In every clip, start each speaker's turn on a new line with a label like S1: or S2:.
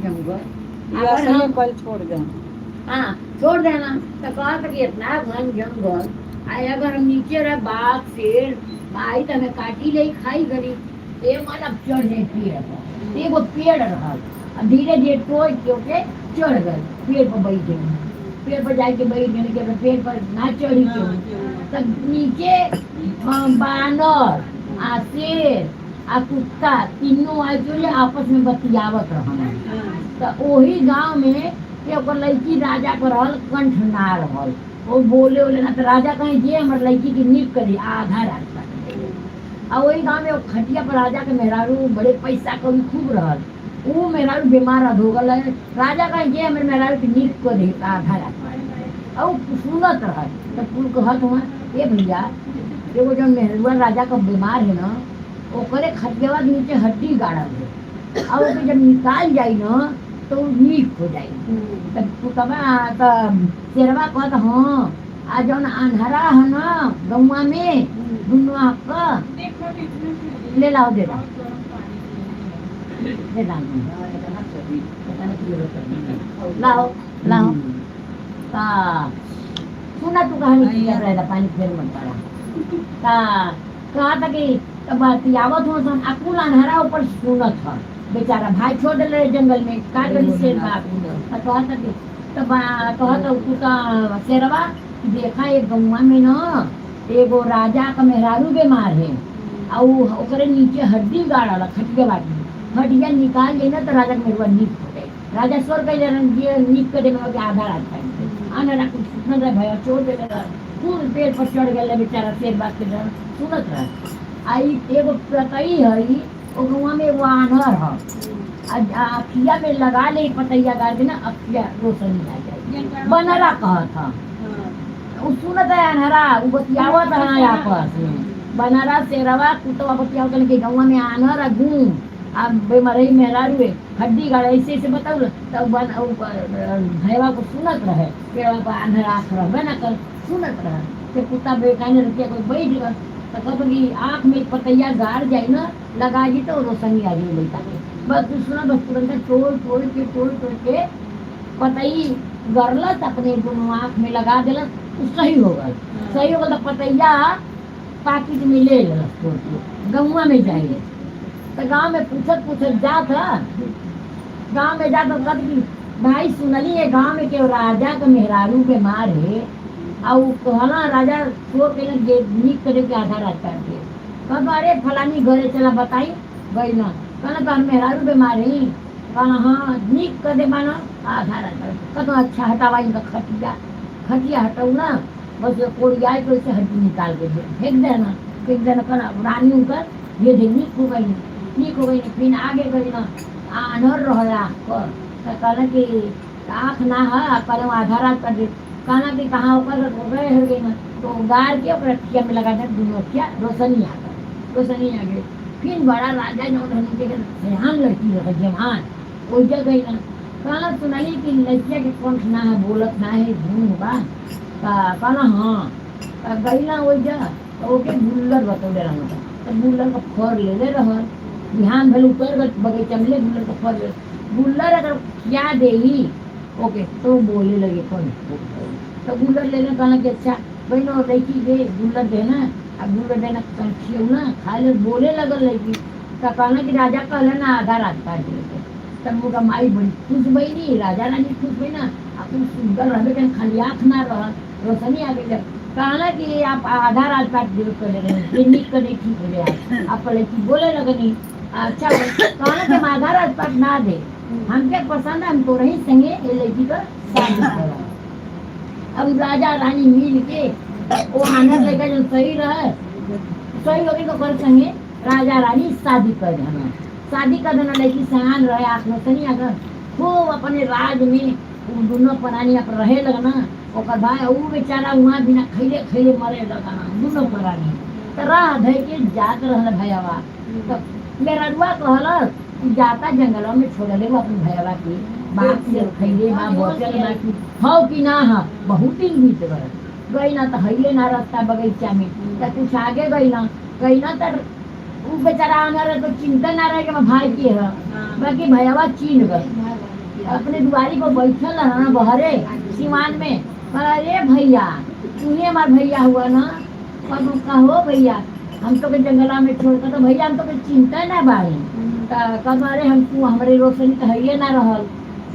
S1: जंगल।
S2: ये
S1: अगर
S2: असली
S1: हम
S2: कल छोड़ दे।
S1: हाँ छोड़ देना तो कहा था कि इतना घन जंगल आए, अगर हम नीचे रहे बाघ शेर आई तो हमें काटी ले खाई गरी। ए मन अब चढ़ जाए पेड़ पर, एगो पेड़ रहल, अब धीरे धीरे टोय के ओके चढ़ गए पेड़ पर बैठ गए। पेड़ पर जाके बैठ गए कि अगर पेड़ पर ना चढ़ी के तब नीचे बानर आ शेर आ कुत्ता तीनों आए के आपस में बतियावत रहन। तो ओही गांव में के ओकर लड़की राजा के रहल कंठ ना रहल, वो बोले बोले ना, तो राजा कहीं जे हमर लड़की के नीक करी आधा रास्ता। आ वही गांव में वो खटिया पर राजा के मेहरारू बड़े पैसा कौड़ी खूब रहल, ऊ मेहरारू बीमार हो गल है। राजा कहीं जे हमर मेहरारू के नीक कर दे आधा रास्ता। और ऊ सुनत रहल तो कुल कहत हुआ, ए भैया एगो जौन मेहरुआ राजा का बीमार है ना, ओकरे खटियावा के नीचे हड्डी गाड़ल है, और ओके जब निकाल जाई ना तो ऊ नीक हो जाई। तब कुतवा तब शेरवा कहत हाँ, आ जौन अन्हरा है ना गौवा में दुनू आँख का ले लाओ दे लाओ दे लाओ लाओ लाओ। ता सुना तू कहानी की कर रहा था, पानी फेर मत पड़ा। ता कहा था कि तब बतियावत हो सन अकुल अन्हरा ऊपर सुनत ह बेचारा भाई छोड़ देले रहे जंगल में का करी शेर बाप। त कहत कि तब कहत कुत्ता शेरवा कि देखा एक गौवा में न एगो राजा का मेहरारू बीमार है और ओकरे नीचे हड्डी गाड़ल खटिया बाटी, हड्डिया निकाल ले ना तो राजा के मेहरुआ नीक हो जाए। राजा स्वर कैले रहन जे नीक करे में आधा रात आना कुछ सुनत रहे भैया छोड़ देले रहे, पूरे पेड़ पर चढ़ गए बेचारा शेर बात के डर सुनत रहे। आई एगो पतई है ओ गौवा में एगो आन्हर है, अखिया में लगा ले पतैया गाड़ के ना अखिया रोशनी आ जाए, बनरा कहत ह। उ सुनत है अनहरा, उ बतियावत है आपस में बनरा शेरवा कुतवा बतियावत है कि गौवा में आन्हर आ गूंग आ बेमरई मेहरारू है हड्डी गाड़ ऐसे ऐसे बताउल। तब बन भैया को सुनत रहे, पेड़वा पर आन्हर आँख रहबे ना कर सुनत रहे। फिर कुत्ता बेकाने रुकिया कोई बैठ गल तो कहतो कि आँख में पतैया गाड़ जाए ना लगा जी तो रोशनी आ जाए लइका के। बस तू सुना बस तुरंत तोड़ तोड़ के तोड़ तोड़ के पतई गरलस अपने दोनों आँख में लगा देलस, उ सही हो गल। सही हो गल तो पतैया पाकिट में ले लेलस तोड़ के गौवा में जाइए। तो गाँव में पूछत पूछत जात है, गाँव में जात कहत कि भाई सुनली है गाँव में के राजा के मेहरारू बीमार है और कहला राजा शोर के जे नीक करे के आधा रात काट के। कहत अरे फलानी घरे चला बताई गई ना, कहना तो हम मेहरारू बीमार है, कहना हाँ नीक कर दे माना आधा रात काट। कहत अच्छा हटावा इनका खटिया, खटिया हटाऊ ना बस ये कोड़ियाई के उसे हड्डी निकाल के फेंक देना, फेंक देना। कहना रानी उनकर ये दे नीक हो गई, नीक हो गई। फिर आगे गई ना आन्हर रह आँख पर, तो कहना कि आँख ना है पर आधा रात कर दे। कहना कि कहाँ ऊपर हो गए हो गई ना तो गाड़ के ओकरा अखिया में लगा दे दोनों अखिया रोशनी आ गई, रोशनी आ गई। फिर बड़ा राजा जौन रहन के जवान लड़की रहे जवान ओइजा गई ना, कहना सुनाई कि लड़किया के कंठ ना है बोलत ना है घूम बा। कहना हाँ गई ना ओइजा तो ओके गुल्लर बतौले रहन, तो गुल्लर का फर ले ले रहन। बिहान भेल उतर गल बगीचा में ले गुल्लर का फर ले, गुल्लर अगर खिया देही ओके तो बोले लगे कौन। तो गुल्लर ले ले, कहना कि अच्छा बहनों लड़की के गुल्लर देना, अब गुल्लर देना खियौ ना खा ले बोले लगल लड़की। तो कहना कि राजा कहले ना आधा रात काट दे। तब उनका माई बड़ी खुश भई, राजा रानी खुश भई ना, अपन सुंदर रहबे कन खाली आँख ना रह रोशनी आ गई। जब कहना कि आप आधा रात काट दे कर रहे ये नीक करे ठीक हो जाए आप लड़की बोले लगनी अच्छा। कहना कि हम आधा रात पाट ना दे, हमके पसंद है हम तो रही संगे ये लड़की का शादी करा। अब राजा रानी मिल के वो आनंद लड़का जो सही रहे सही हो गई तो कर संगे राजा रानी शादी कर देना, शादी कर देना। लड़की सयान रहे आँख में सनी अगर खूब अपने राज में उ दोनों प्राणी अपन रहे लगना। ओकर भाई उ बेचारा वहाँ बिना खैले खैले मरे लगना दोनों प्राणी। तो राह धर के जात रहल भैयावा। तो मेहररुआ कहलस कि जाता जंगलवा में छोड़ले वो अपन भैयावा के बाप से खैले बा बचल बा कि हौ कि ना हा, बहुत दिन बीत गए गई ना तो हइये ना रास्ता बगीचा में। तो कुछ आगे गई ना, गई ना तो उ बेचारा आना रहे तो चिंता ना रहे कि भाई के है, बाकी भैयावा चीन गए। अपने दुआरी पर बैठल रहना बहरे सिवान में। पर अरे भैया तू हमार भैया हुआ ना, पर कहो भैया हम तो के जंगला में छोड़ कर, तो भैया हम तो के चिंता ना बाड़ी। कब अरे हम तू हमारे रोशनी तो है ना रहल,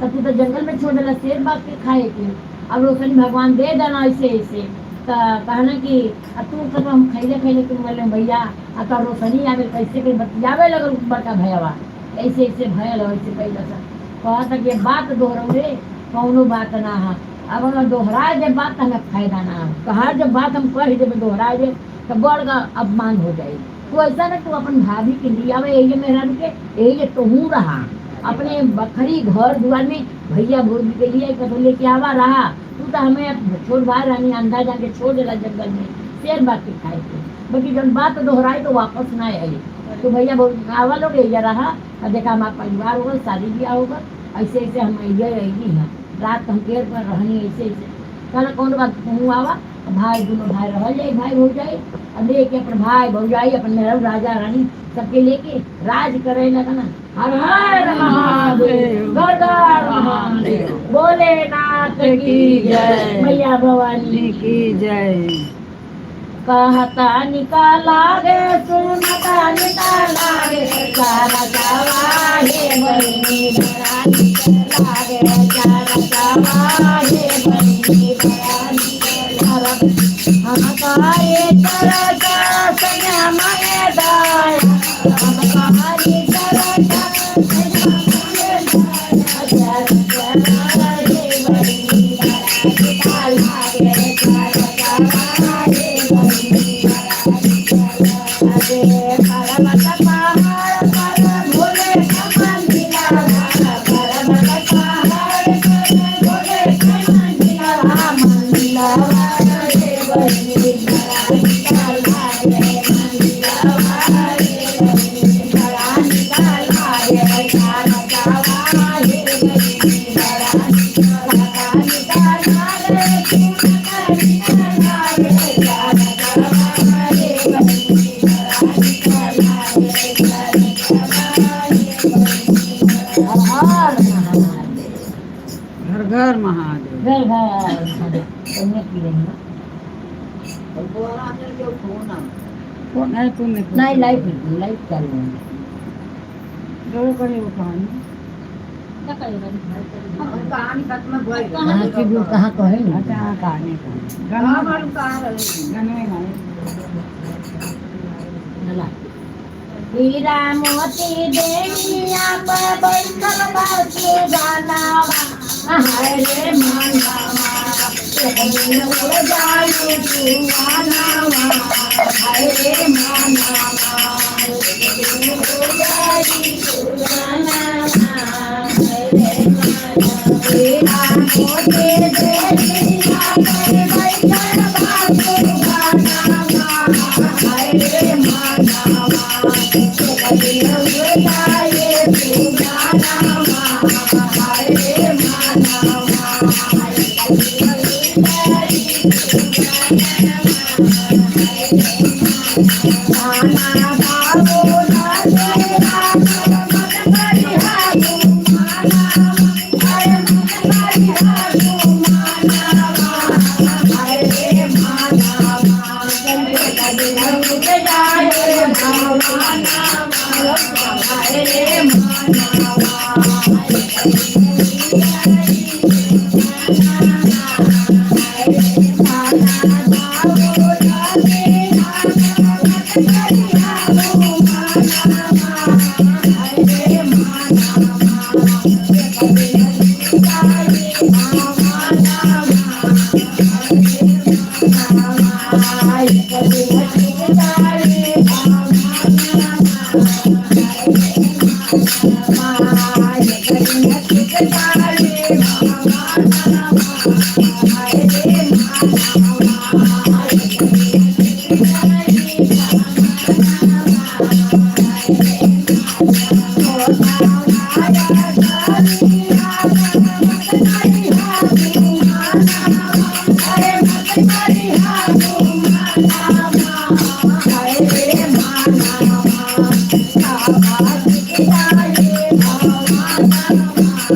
S1: तब तू तो जंगल में छोड़ देला शेर बाग के खाए के, अब रोशनी भगवान दे देना ऐसे ऐसे। तो कहना कि अब तू कब हम खैले खैले के बोले भैया आ तो रोशनी आवे कैसे के बतियावे लगल बड़का भैयावा, ऐसे ऐसे भयल ऐसे कैला सा। कहता कि बात दोहरौरे कौनो बात ना है, अब अगर दोहराए दे बात तो हमें फायदा ना है, कहा जब बात हम कह देबे दोहराए दे तो बड़ का अपमान हो जाए। तू ऐसा ना तू अपन भाभी के लियावे यही मेहरान के यही तोहू रहा अपने बखरी घर दुआर में भैया भौजी के लिए कतो लेके आवा रहा, तू तो हमें छोड़ भाई रानी अंधा जाके छोड़ देला जंगल में शेर बात के खाए के, बाकी जब बात दोहराई तो वापस ना आई। तो भैया भौजी आवा लोग यही रहा, और देखा हमारा परिवार होगा शादी ब्याह होगा ऐसे ऐसे हम ये रही हैं रात हम पेड़ पर रहनी ऐसे ऐसे। कहना कौन बात तू आवा भाई दोनों भाई रह जाए भाई हो जाए, और लेके अपन भाई भौजाई अपन मेहरा राजा रानी सबके लेके राज करे लगना। हर हर महादेव घर घर महादेव भोलेनाथ की जय, मैया भवानी
S2: की जय।
S1: कहता निकाला गे सुनता निकाला गे सारा सवाहे बनी बड़ा लागे सारा सवाहे बनी बड़ा हम काये तरसा संग मगे दाया, हम काये तरसा संग मगे दाया, सवाहे बनी बड़ा लागे सारा सवाहे बनी बड़ा। पर्वत पहाड़ पर भोले कमंदिला, पर्वत पहाड़ पर भोले कमंदिला, मंदिला रे बनी बड़ा लागे, मंदिला रे बनी बड़ा लागे, सारा सवाहे बनी बड़ा लागे, लागे सारा सवाहे बनी हर महादेव
S2: घर घर महादेव।
S1: घर घर महादेव। तुमने पी रही हो?
S2: नहीं तुमने
S1: नहीं लाइव लाइव चालू है।
S2: जो करे वो कहानी।
S1: कहाँ की भी कहाँ कहे नहीं।
S2: अच्छा हाँ, कहानी कहानी गाना गाना गाने।
S1: नला। हीरा मोती देनिया पर बैठल बासु गानावा, हाय रे मानवा एक दिन उड़ जायु जुआनावा, हाय रे मानवा एक दिन उड़ जायु जुआनावा, हाय रे मानवा। हीरा मोती देनिया पर बैठल बासु गानावा, हाय रे मानवा एक दिन उड़ जाए जुआनावा, हाय रे मानवा एक दिन उड़ जाए गाना गाओ नाचे राम मन परिहारो मानवा, हरे मन परिहारो मानवा, हरे मानवा उड़ जाए भवाना, हरे मानवा।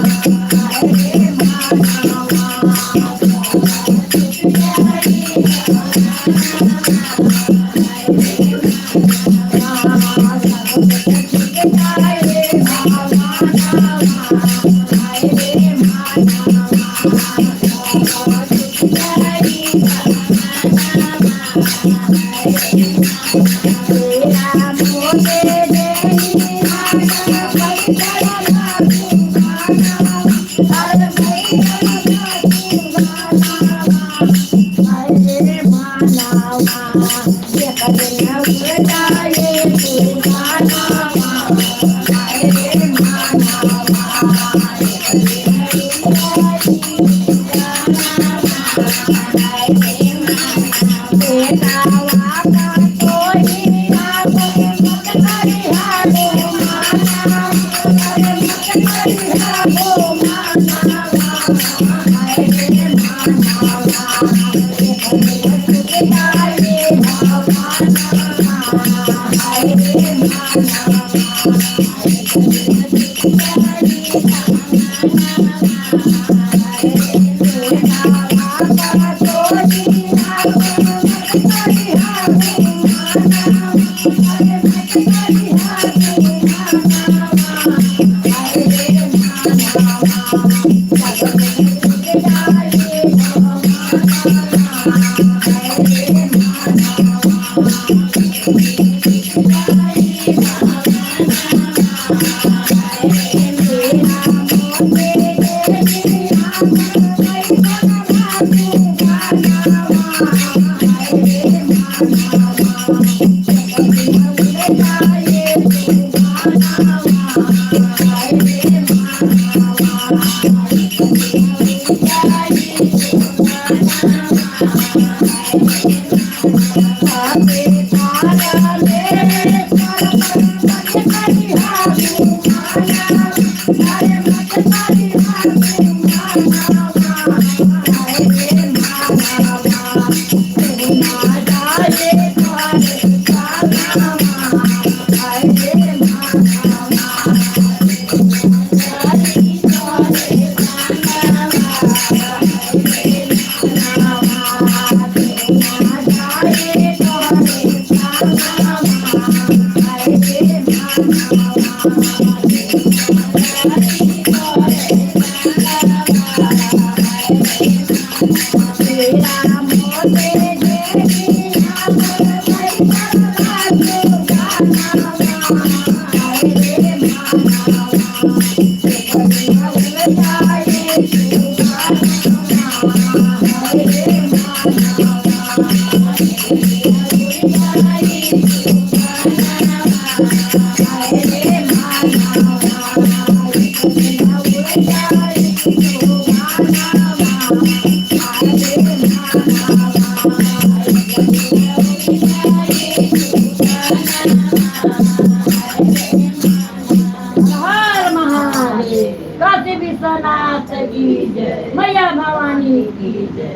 S1: हर महादेव, काशी विश्वनाथ की जय, मैया भवानी की जय।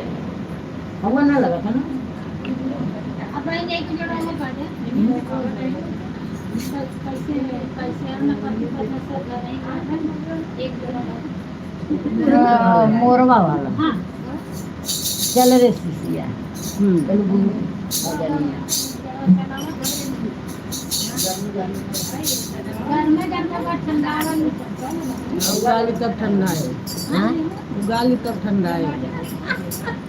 S1: भगवान ना लगा था ना। मोरवा वाला चल रे सिसिया चल गुरु भजनिया।
S2: उगाली तब ठंडा है।
S1: हाँ?
S2: उगाली तब ठंडा है।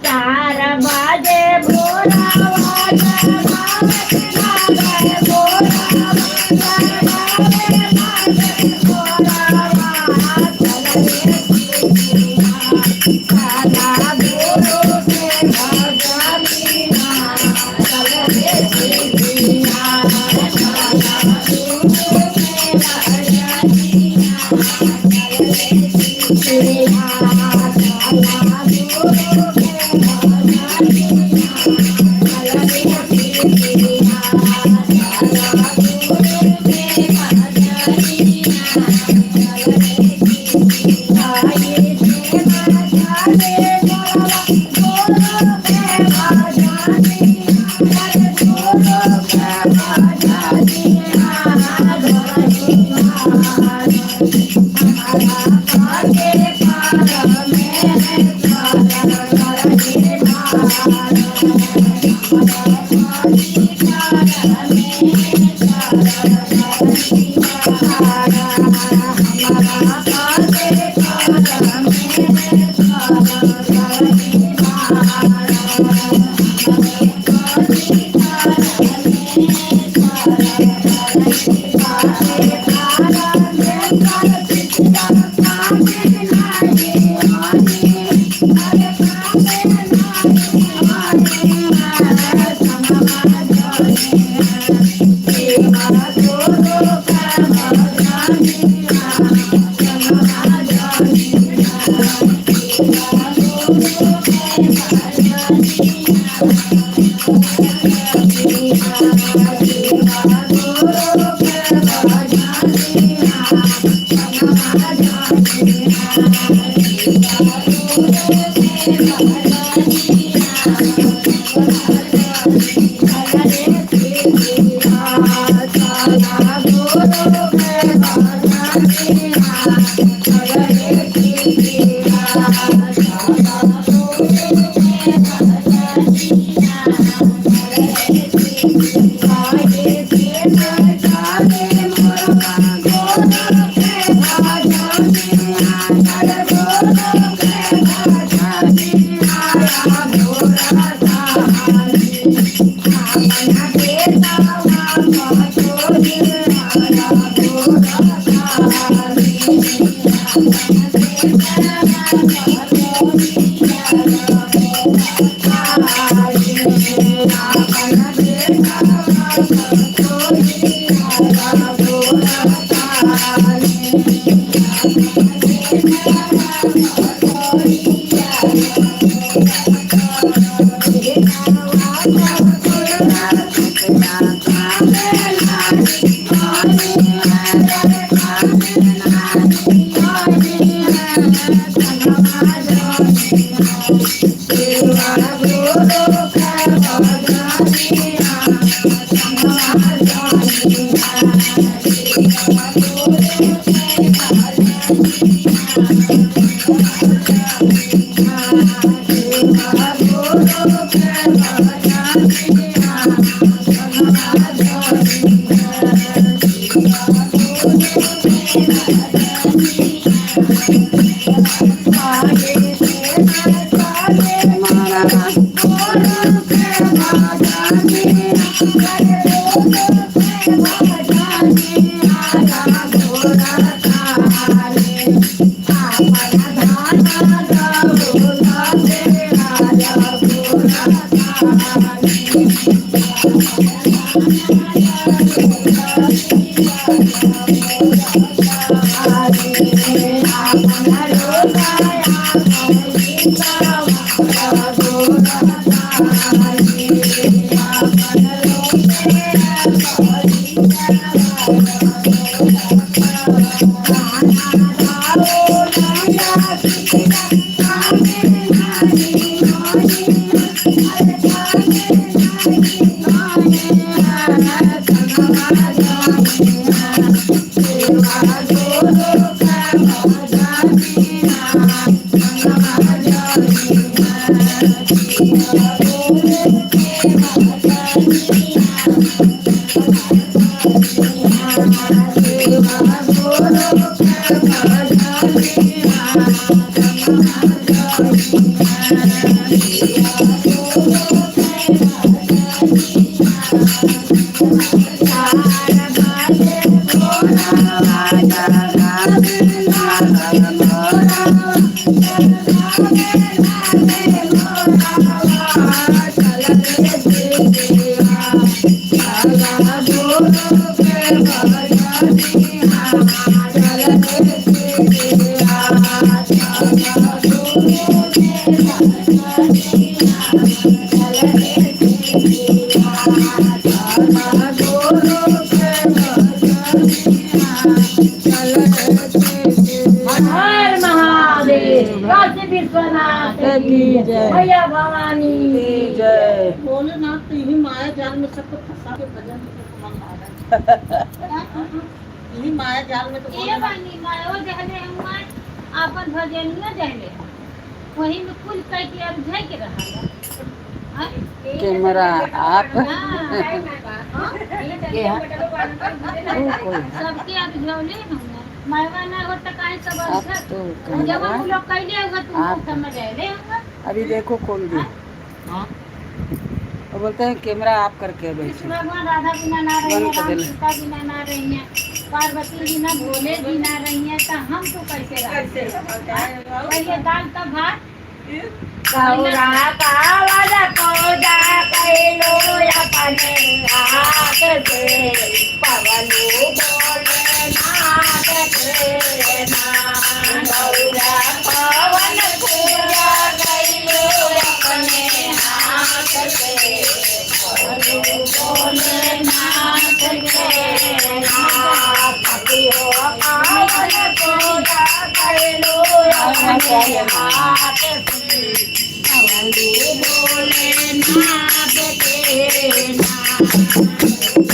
S1: 4 बजे भोरावा हर महादेव, काशी विश्वनाथ की जय, मैया भवानी की
S2: जय।
S3: भोलेनाथ तो यही माया जाल में सबको फंसा के भजन में मन आ रहा है। यही माया जाल में तो
S4: ये
S3: भोलेनाथ
S4: बानी मायो जहले हुआ आपन भजन न जहले वही में कुल कह के अब झक के रहा।
S2: कैमरा आप
S1: के है?
S4: सबके अब झौले हम मायवा ना हो त काहे सब
S2: आप
S4: अच्छा
S2: तो
S4: जब
S2: कैमरा
S4: हम लोग कैले होगा तुम
S2: आप-
S4: समझ आए होगा।
S2: अभी देखो खोल दी। वो बोलते हैं कैमरा आप करके
S4: कृष्ण
S2: बैठे।
S4: भगवान राधा बिना ना रही
S2: बंद
S4: है,
S2: कर
S4: राम
S2: देना।
S4: सीता बिना ना रही है, पार्वती बिना भोले बिना रही है, तो हम तो कैसे रहे? पहले दाल तब भात।
S1: गौरा कावल पूजा कैलो अपने हाथ से, पवनु भोलेनाथ के नाम। गौरा कावल
S4: अपने हाथ से कवलू भोलेनाथ के नाम।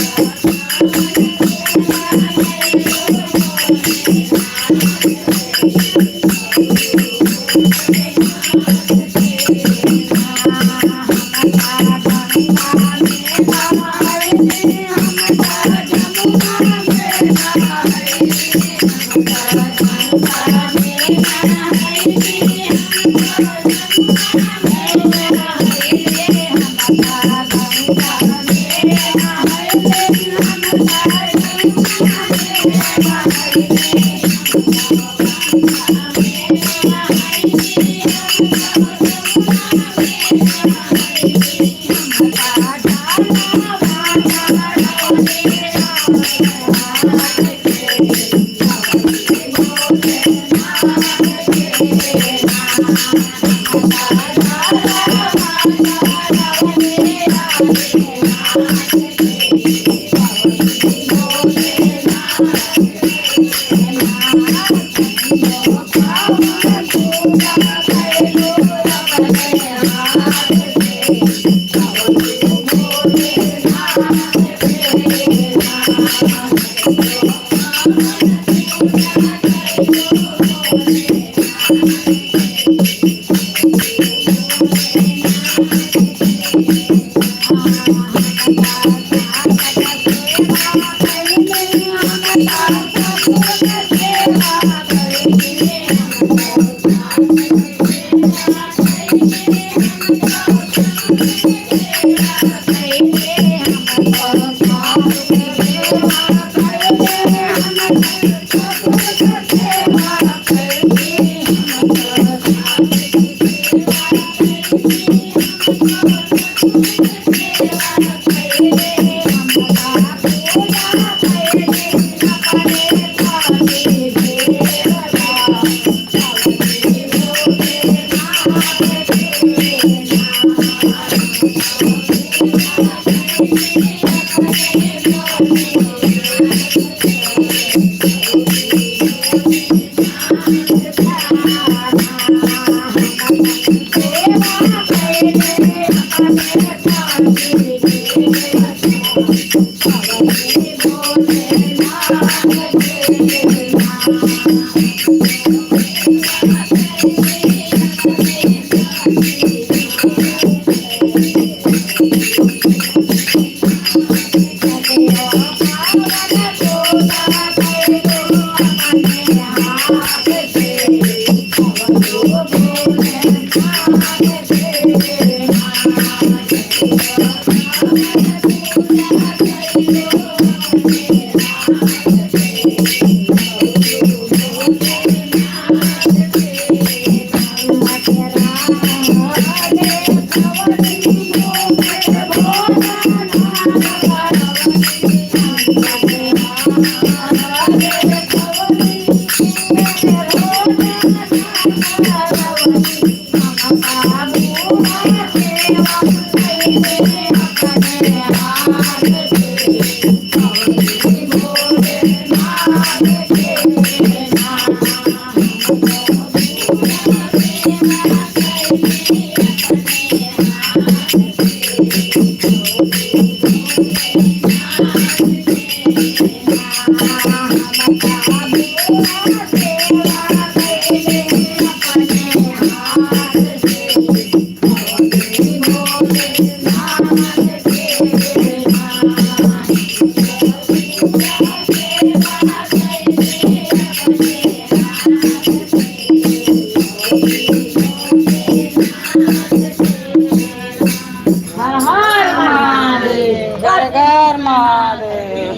S4: हर हर महादेव।
S2: हर हर महादेव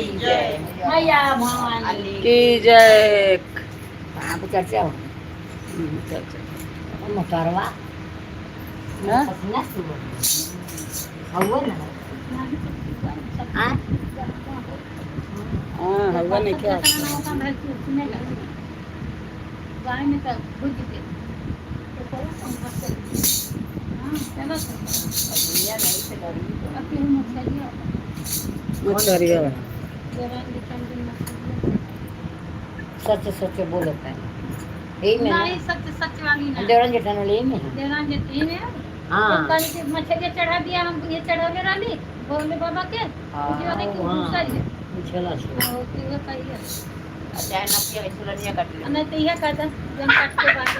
S4: मैया भवानी
S2: की जय।
S1: कहाँ पे चर्चा हो मोटरवा
S2: हाँ?
S1: पसीना सुबह हवा ना हाँ
S2: हाँ हवा नहीं क्या मछरिया
S1: सच सच बोलता है। यही में
S4: नहीं सच सच वाली ना।
S1: देवरन जेठान वाले में।
S4: देवरान जेठी में।
S1: हाँ।
S4: तो कल के मछलियाँ चढ़ा दिया, हम ये चढ़ावे रही भोले बाबा के।
S1: हाँ,
S4: पूछे वाले कि
S1: हाँ।
S4: दूसरी है।
S1: पूछला से।
S4: हाँ, वो कि वो कही है।
S3: चाहे ना पिया सुलनिया काट ले।
S4: नहीं तो यह कहता जब काट के बात।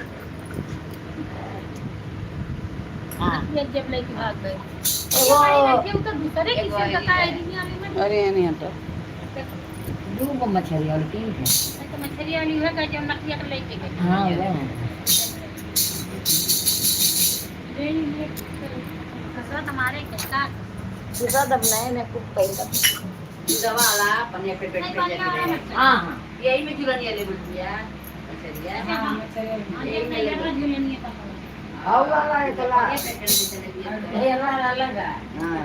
S1: हाँ।
S4: ये जब लेके भाग गए।
S1: वो
S4: ये तो दूसरे किसी का का आईडी वाली में।
S2: अरे नहीं तो
S1: दू गो मछली और तीन है।
S4: नहीं तो मछली वाली है का जब नकिया के लेके गए।
S1: हाँ वो
S4: ले फसा तुम्हारे के साथ।
S1: दूसरा दब नए में खूब पहले।
S3: दवा वाला पनिया पे पेट
S4: नहीं
S3: पे
S4: पानी वाला
S3: जाके।
S4: मछली।
S1: हाँ हाँ।
S3: यही में जुलनिया ले बुलतिया मछलिया।
S2: हाँ मछली।
S4: हाँ, ये नहीं है झूलनी का।
S2: हाउ वाला है तला।
S3: पनिया पे पेट में चले गया।
S1: ये वाला अलग है।
S2: हां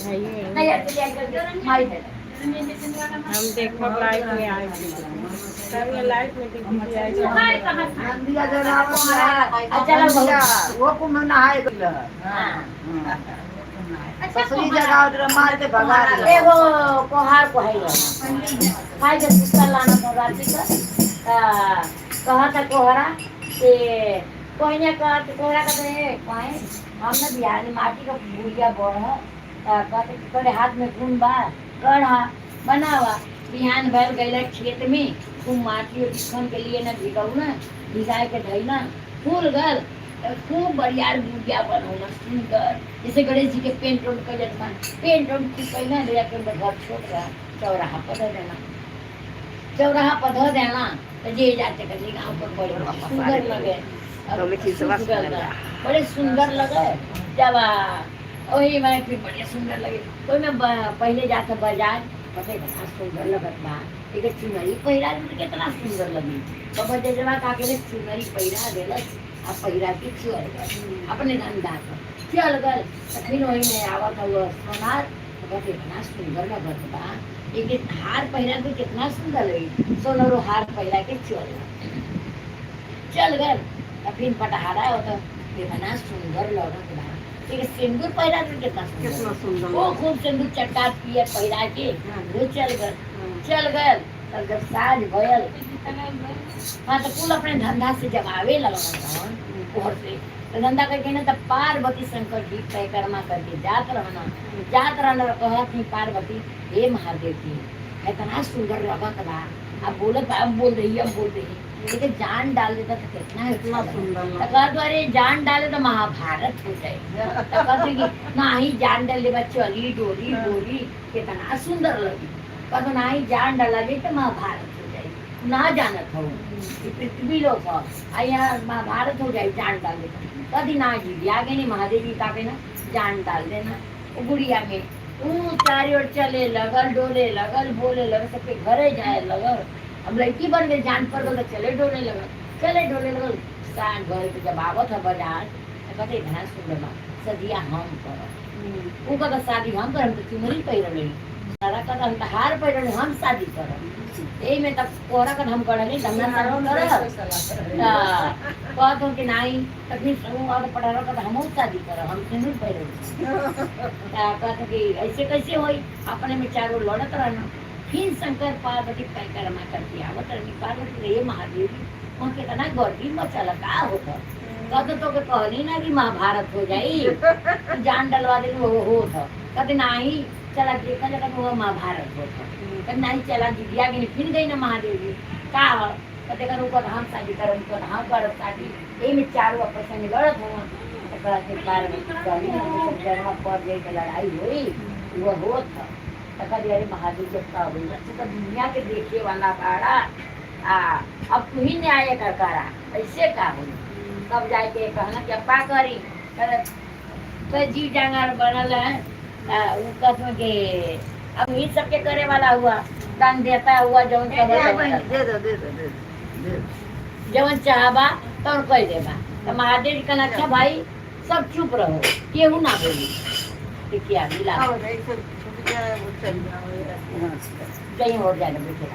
S1: नहीं यार चलिए आजकल माई है।
S2: हम देखो लाइट में आए सब ये लाइट में दिख आई।
S4: सुखाए कहाँ था?
S2: नंदिया जरावत।
S1: अच्छा लगा।
S2: वो कुंभ नहाए गइल।
S1: हाँ।
S4: अच्छा
S2: ससुरी जगह उधर मार के भगा दिया।
S1: एगो कोहार को है भाई जब कुत्ता लाना था राती का कहा था कोहरा कि कोहने का कोहरा का है कहे हम ना बिहार में माटी का भूलिया बड़ है। कहते कि करे हाथ में खून बा कढ़ा बनावा। बिहान भर गैला खेत में खूब माटी उटी खन के लिए ना भिगाऊ ना भिगाए के धई ना फूल गल खूब बढ़िया गुड़िया बनौना सुंदर जैसे गणेश जी के पेंट उंट कर जाता पेंट उंट खूब पहिना ले जाके उनका घर छोड़ रहा चौराहा पर धर देना चौराहा पर धर देना तो जे जाते कभी गाँव पर बड़े सुंदर लगे।
S2: तो लिखी से बस
S1: बड़े सुंदर लगे जब वही मैं फिर बड़े सुंदर लगे तो मैं पहले जाते बाजार पता कितना सुंदर लगत बा एक चुनरी पहिरा दे तो कितना सुंदर लगी। बाबा जजवा का के चुनरी पहिरा देलस आ पहिरा के चल गल अपने धंधा पर चल गल। तो फिर वही में आवत हुआ सोनार तो कहते इतना सुंदर लगत बा एक हार पहिरा के कितना सुंदर लगी सोनरो हार पहिरा के चल गल चल गल। तो फिर पटहारा होता कितना सुंदर लगत बा एक सिंदूर पहिरा के कितना
S2: कितना सुंदर
S1: वो खूब सिंदूर चट्टा पिए पहिरा के वो चल गल चल गल। तब जब साँझ भयल हाँ तो कुल अपने धंधा से जब आवे लगन तहन ओहर से तो धंधा करके ना तब पार्वती शंकर जी परिक्रमा करके जात रहना कहत ही पार्वती हे महादेव जी इतना सुंदर लगत बा अब बोलत अब बोल रही अब बोल रही लेकिन जान डाल देता तो कितना
S2: कितना सुंदर
S1: तो कहत अरे जान डाले तो महाभारत हो जाए। तो कहते कि ना ही जान डाले बा चली डोली डोली कितना सुंदर लगी। कहते ना ही जान डाला जाए तो महाभारत हो जाए ना जानत हो कि पृथ्वी लोक हो आ यहाँ महाभारत हो जाए जान डाल देता। कभी ना जी आगे नहीं महादेव जी का ना जान डाल देना वो गुड़िया में ऊ चारों ओर चले लगल डोले लगल बोले लगल सबके घरे जाए लगल। अब लड़की बन गई जान पर गल तो चले डोले लगल चले डोले लगल। साँझ भर के जब आवत है बाजार तो कहते इतना सुंदर बा सदिया हम करब ऊ कहता शादी हम करब तो चुनरी पहिरल सारा कहता हम तो हार पहिरल हम शादी करब यही में तब कोहरा कर हम करल तो हमरा शादी करब कहत हूँ कि नहीं तो फिर समूह और पढ़ल कहता हमहू शादी करब हम सिंदूर पहिरल कहत कि ऐसे कैसे होई अपने में चारों लड़त रहना। फिर शंकर पार्वती परिक्रमा करके आवत रहनी पार्वती रे महादेव जी वहाँ कितना गर्दी मचल का होता कहते तो के कहली ना कि महाभारत हो जाई तू जान डलवा दे वो हो था। कहते नहीं चला देखा जगह वो महाभारत होता। कहते नहीं चला दिदिया के फिर गई ना महादेव जी का हो कहते कर ऊपर हम शादी करो ऊपर हम करो शादी यही में चारों आपस में लड़त हुआ। तो कहते पार्वती कहली ना पर जाई के लड़ाई हुई वो होत था। तो कहते अरे महादेव जब का हुई अच्छा तो दुनिया के देखे वाला बाड़ा आ अब तू ही न्याय कर करा ऐसे का हुई। तब जाके कहना कि अब का करी तो जीव जानवर बनल है उ कसम के अब ही सबके करे वाला हुआ दान देता हुआ जौन
S2: दे दो दे दो दे दो
S1: जवन चाहबा तौन कह देबा। तो महादेव जी कहना अच्छा भाई सब चुप रहो केहू ना बोली क्या मिला कहीं और जाने बैठे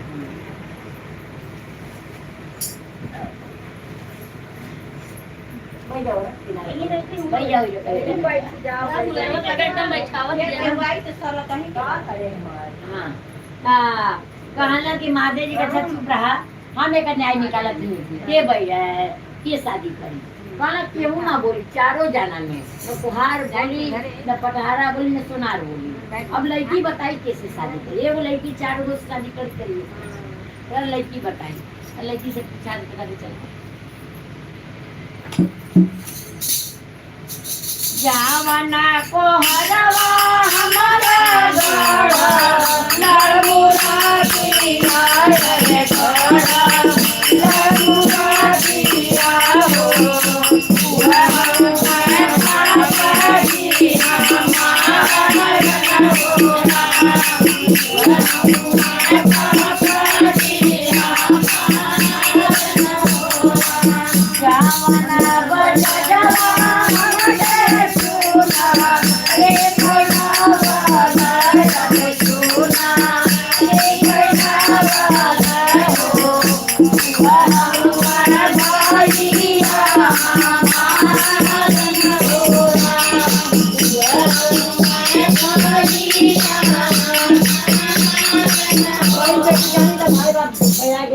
S1: बैठ जाओ किनारे बैठ जाओ हाँ कहला कि महादेव जी का अच्छा चुप रहा। हम एक न्याय निकालत नहीं के भैया के शादी करी कहला केहू ना बोली चारों जाना में न कुहार बोली न पटहारा बोली न सोनार बोली। अब लड़की बताई कैसे शादी करी, एगो लड़की चार गो से शादी कर करी, फिर लड़की बताई, लड़की से पूछा पता चल जावना को हरवा हमारा गढ़ नरमुरा किनारे गढ़ नरमुरा किया हो पूरा जावना बजा जवा सुना रे भैया सुना रे भैया हो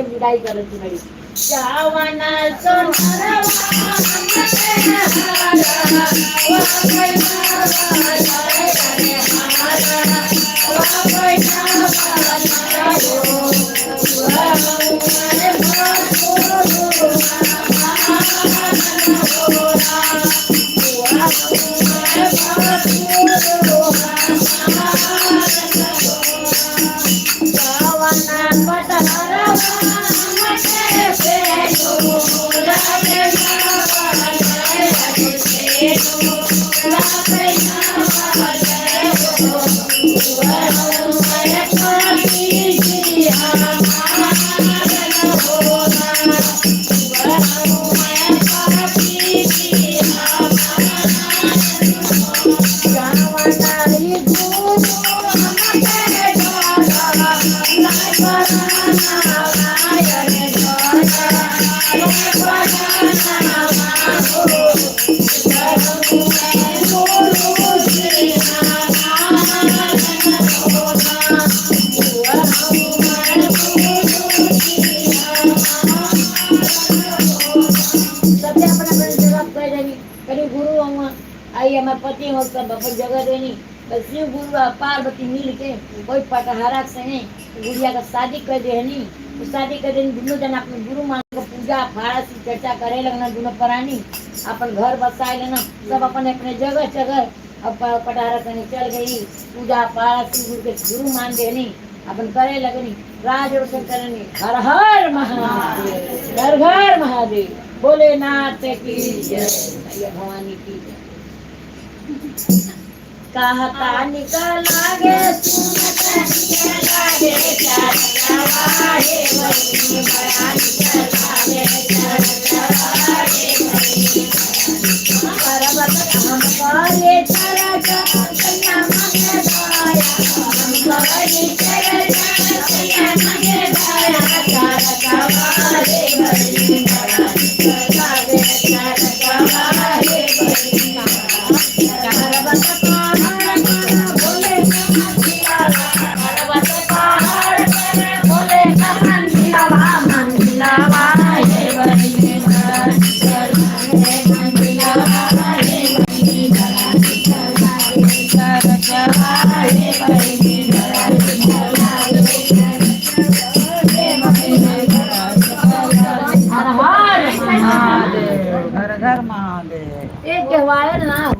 S1: विदाई करत बड़ी जावना सबने अपना अपना जगह कह देनी, कहीं गुरु हुआ आई हमारे पति हो सब अपन जगह देनी, बस शिव गुरु और पार्वती मिल के कोई पटहारा से नहीं गुड़िया का शादी कर देनी, तो शादी कर देनी दोनों जन अपने गुरु मान के पूजा फाड़ा से चर्चा करे लगना, दोनों प्राणी अपन घर बसाए लेना, सब अपन अपने जगह जगह अब पटहारा से नहीं चल गई पूजा पारा शिव गुरु के गुरु मान देनी अपन करे लगनी, राज रोशन करनी। हर हर महादेव, हर घर महादेव, भोलेनाथ की जय, मैया भवानी की जय। कहता निकल लागे सुनत लागे चाहे बनी बया निकल लागे चाहे बनी पर्वत हम करे चरज कन्या मांगे दाया, हम करे चरज कन्या मांगे दाया, चार सवारे बनी बया निकल लागे चार सवारे बनी पर्वत पहाड़ पर भोले पर्वत पहाड़ पर भोले मंदिरवा मंदिरवा हे बनी हर हर महादेव।
S3: हर घर महादेव।
S1: एक कहवायल ना हो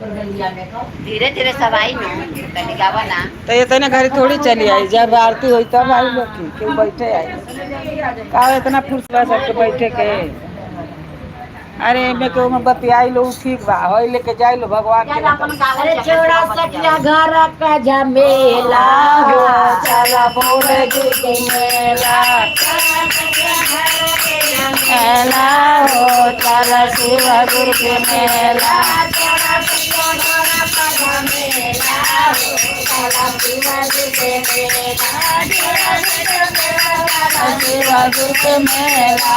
S1: परगलिया में का
S5: धीरे धीरे सब आई ना तनी गावा ना।
S3: तो ये तने घरे थोड़ी चली आई, जब आरती हुई तब आई लोग की क्यों बैठे आई का इतना फुर्सत सबके बैठे के। अरे मैं क्यों मैं बतियाई लो ठीक बा होई लेके जाई लो भगवान के।
S1: अरे छोड़ा सखिया घर का झमेला हो
S3: चला बोल जी के मेला मेला हो चला शिव गुरु के मेला। शिव गुरु के मेला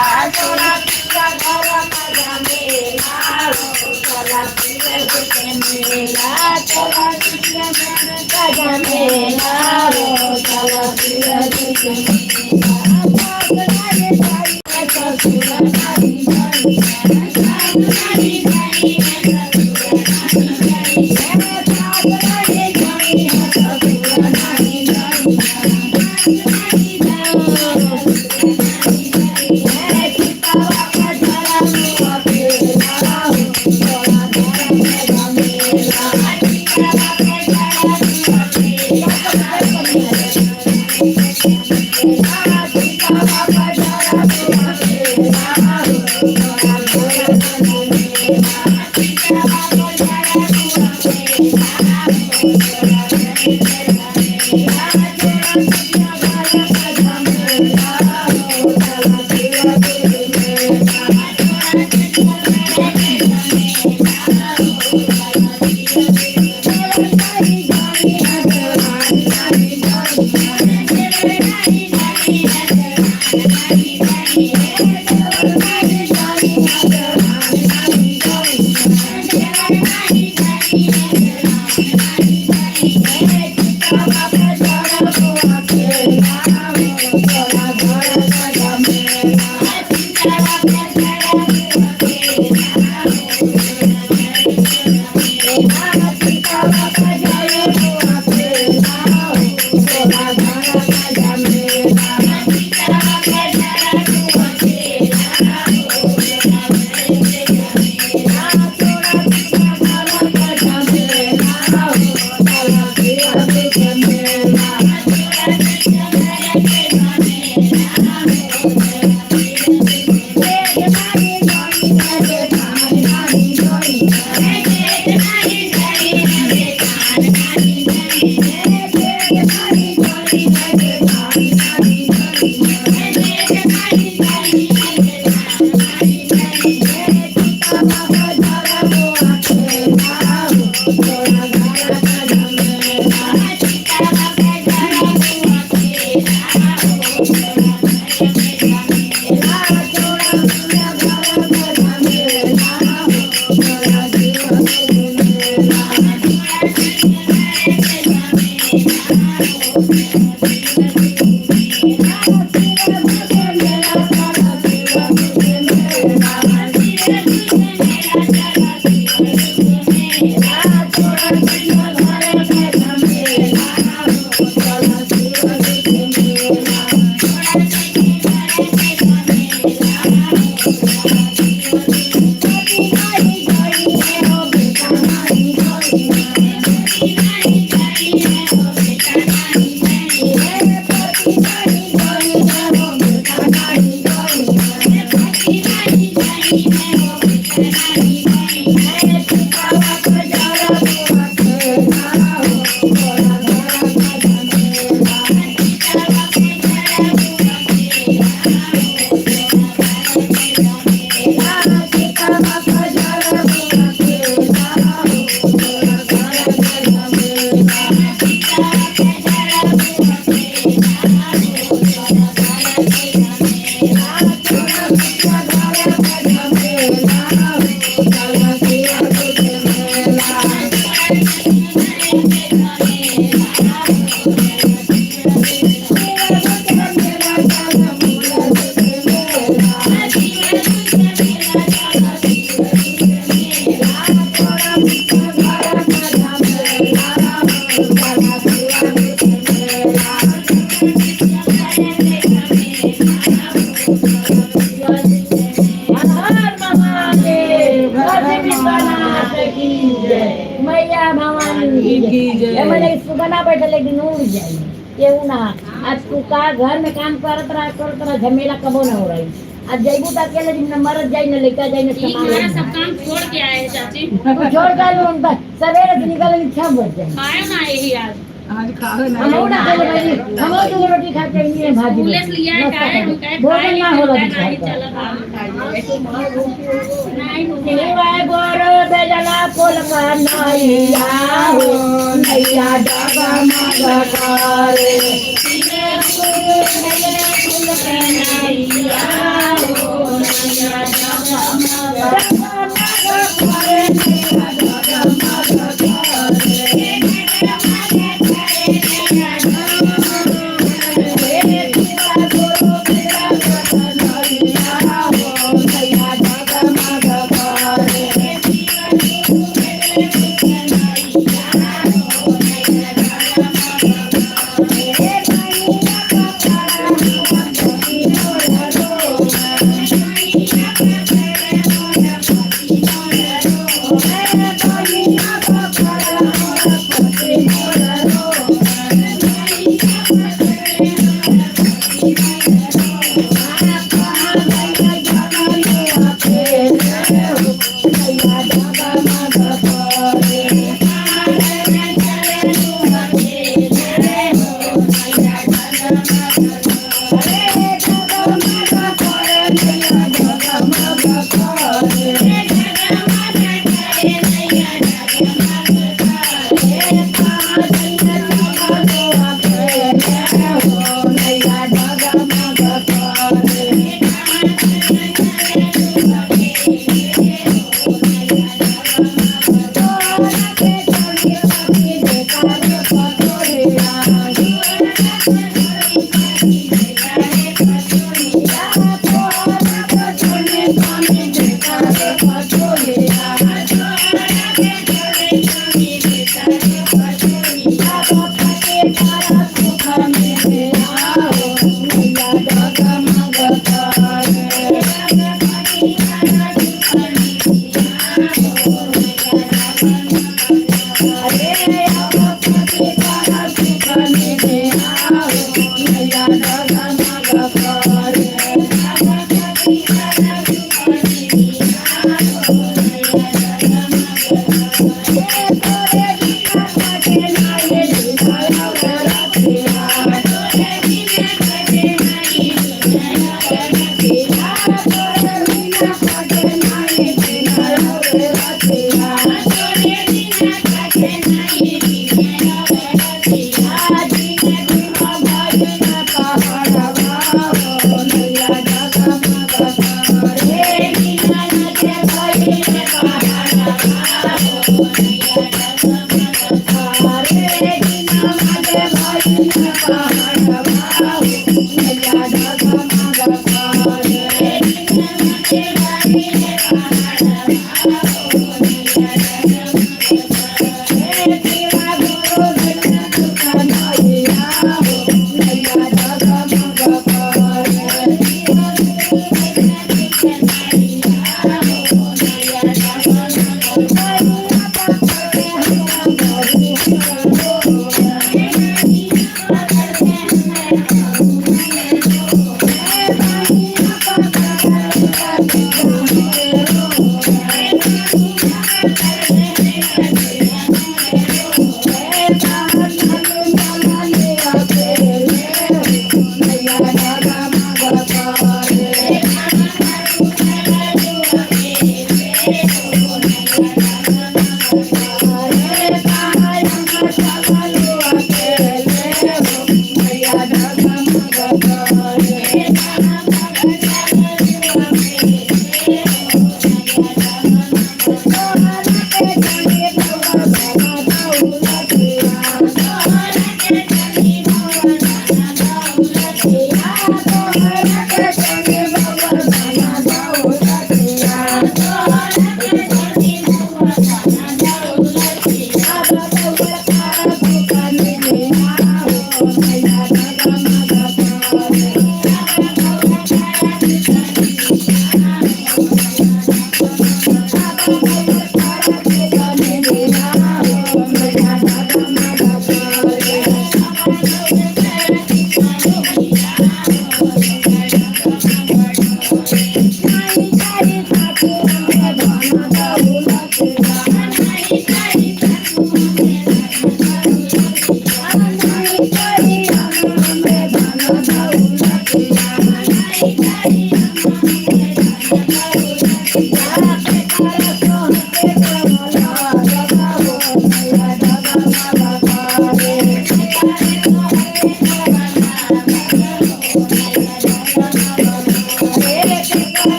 S1: मेला हो चला शिव गुरु के मेला। हर महादेव, काशी विश्वनाथ की जय, मैया भवानी की जय। मैंने सुबह बैठल एक दिन उड़ जाई केहू ना। आज तू का घर में काम करत रहा झमेला कबो ना हो रही। आज जइबू त अकेले दिन न मरत जाई न लेका जाई न
S4: ई
S1: सामान।
S4: हमारा सब काम छोड़ के आए हैं चाची।
S1: तू छोड़ कर उनका सवेरे से निकल 6 बज जाए।
S4: खाए ना यही आज।
S3: आज खाओ ना।
S1: हम ना खेले भाई, हम दो रोटी खा के आइए भाजी।
S4: पुलिस लिया है खाए, हम कहे
S1: भोजन ना होला।
S4: नहीं चलत नहीं।
S1: शिवाय गोर बेजला कोल का नैया हो नैया डगा मग करे।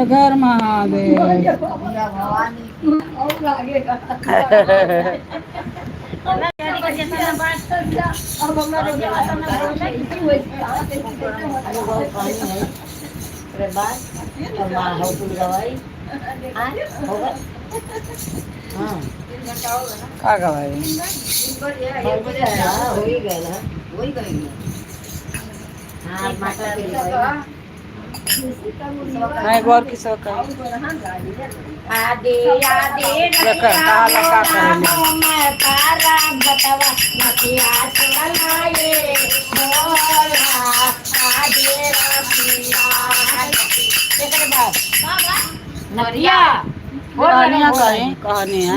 S3: घर महादेव। का गवाई? नहीं गौर किसो का
S1: आदे आदे
S3: एकर काला का करेले।
S1: मैं पारा बतावा नथिया चलाए बोला आदे रतिया। एकर बाद नथिया
S3: कहानियाँ कहीं कहानी है।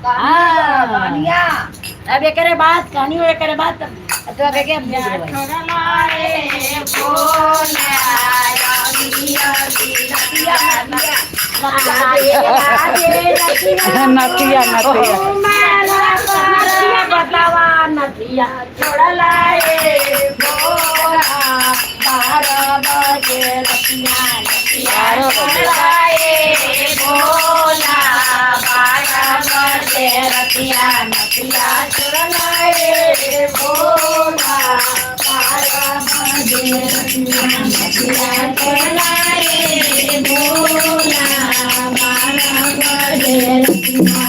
S1: हाँ अब एकरे बाद कहानी और एकरे बाद तो अब के
S3: नतिया नतिया
S1: बतावा नथिया छोड़लाए भोला 12 बजे रतिया नथिया छोड़लाए भोला 12 बजे रतिया नथिया छोड़लाए भोला 12 बजे रतिया नथिया छोड़लाए भोला 12 बजे रतिया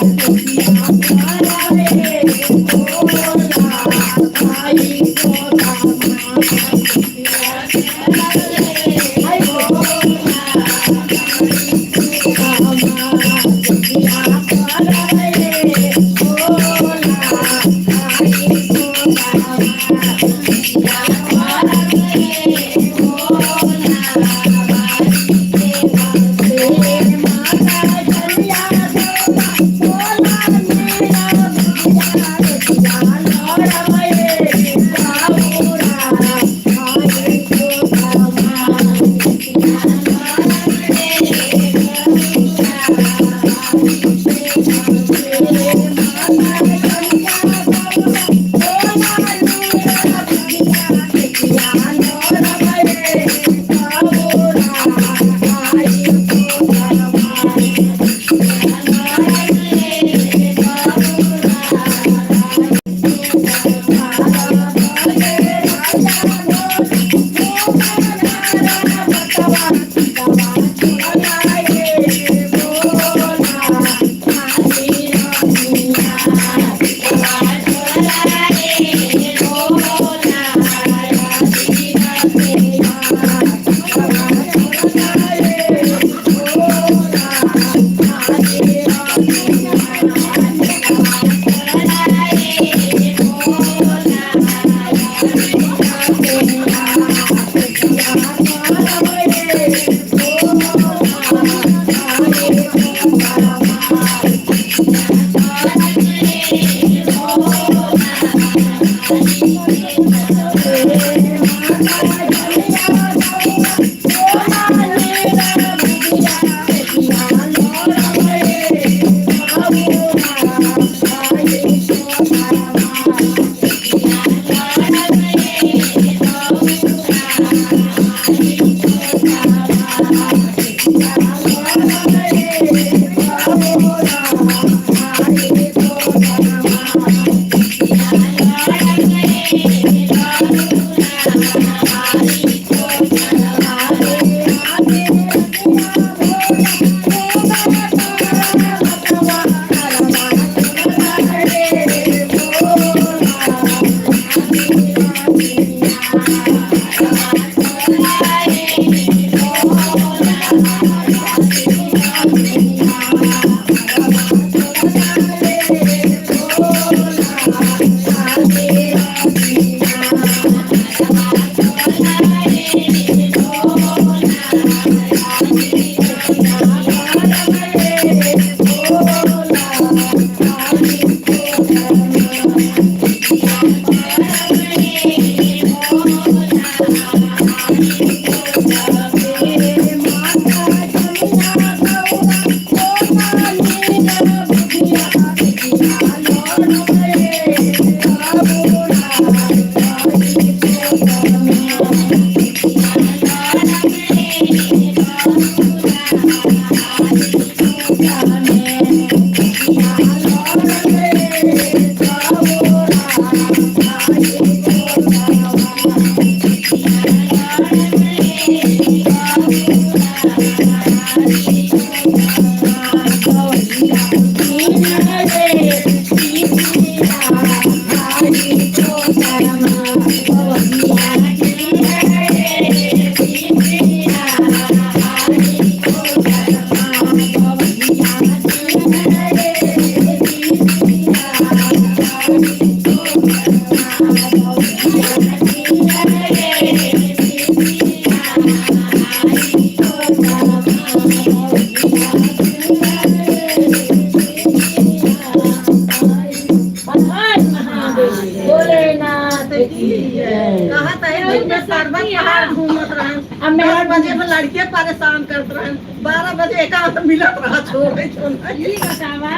S6: लड़के परेशान करत रहन। 12 बजे एकांत मिलत रहा, छोड़े तो नहीं।
S4: ये बतावा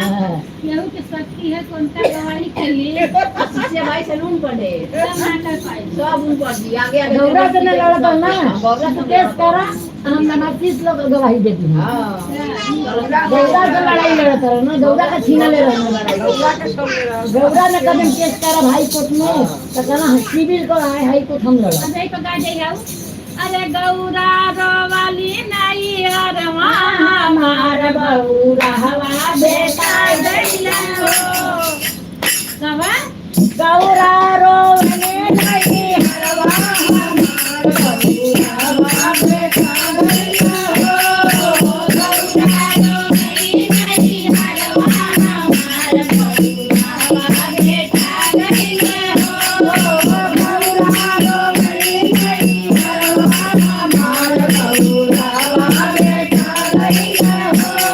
S4: केहू के शक्ति है कौन सा गवाही कहिए
S1: शिष्य भाई से नून पड़े
S4: सब ना कर पाई।
S5: सब उन पर दी आगे आगे।
S1: गौरा से न लड़ता ना,
S5: गौरा से
S1: केस करा, हम 79 लोग गवाही देती हैं।
S5: हाँ।
S1: गौरा से लड़ाई लड़ता रहो ना, गौरा का छीना ले रहा लड़ाई।
S2: गौरा के छोड़ ले रहा।
S1: गौरा ने कदम केस करा भाई कोर्ट में तो कहना सिविल को आए हाई कोर्ट हम लड़ा।
S4: अब एक गा जाई आऊ। अरे गौरा रोवाली नाई अरवा
S1: हमार बउरा हवा बेटा
S4: गइला हो। कवा
S1: गौरा रोने नहीं हरवा हमार बउरा हवा बेटा गइला हो।
S4: गौरा रोवाली नाई अरवा हमार बउरा हवा बेटा गइला हो।
S1: गौरा रोने नहीं हरवा हमार बउरा हवा बेटा गइला हो।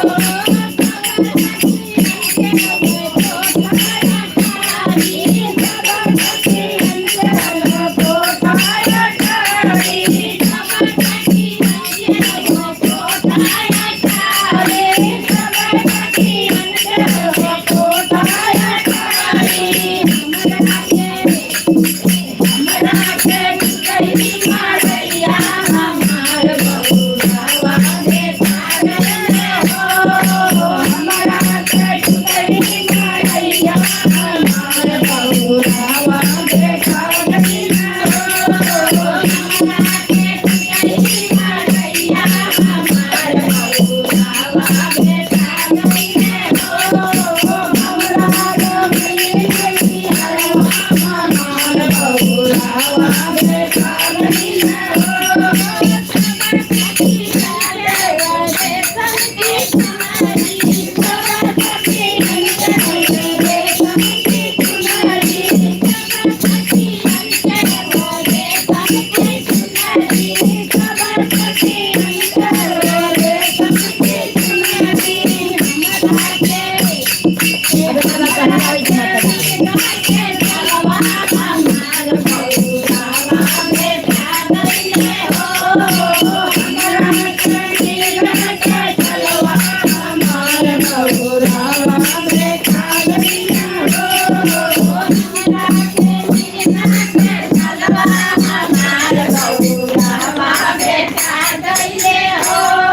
S4: Oh,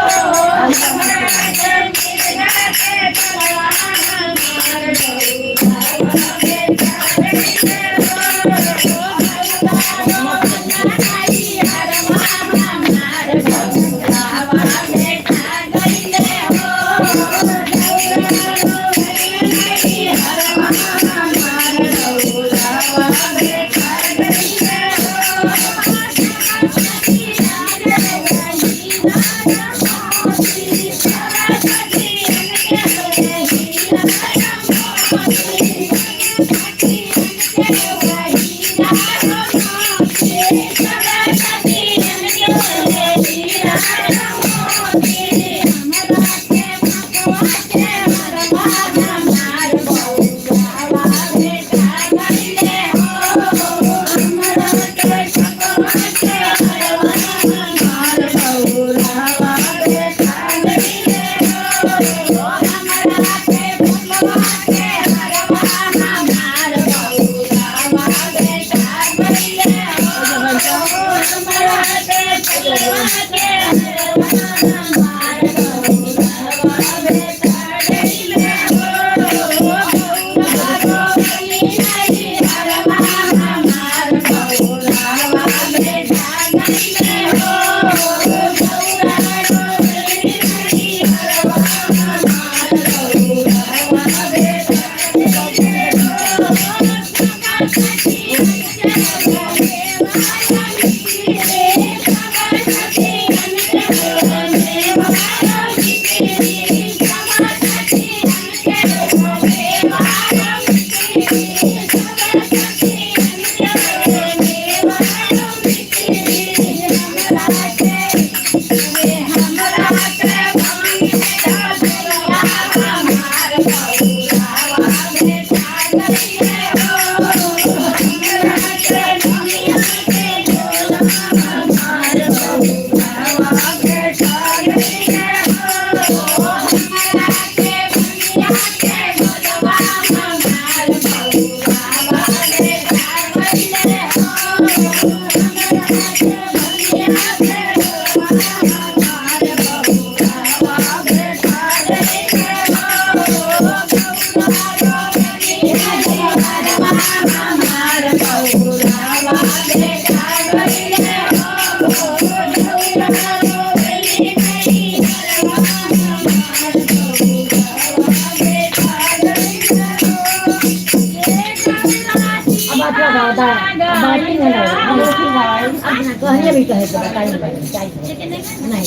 S1: अब आप क्या गाता है बात नहीं है अपना कहने भी कहे तो बताइए चाहिए नहीं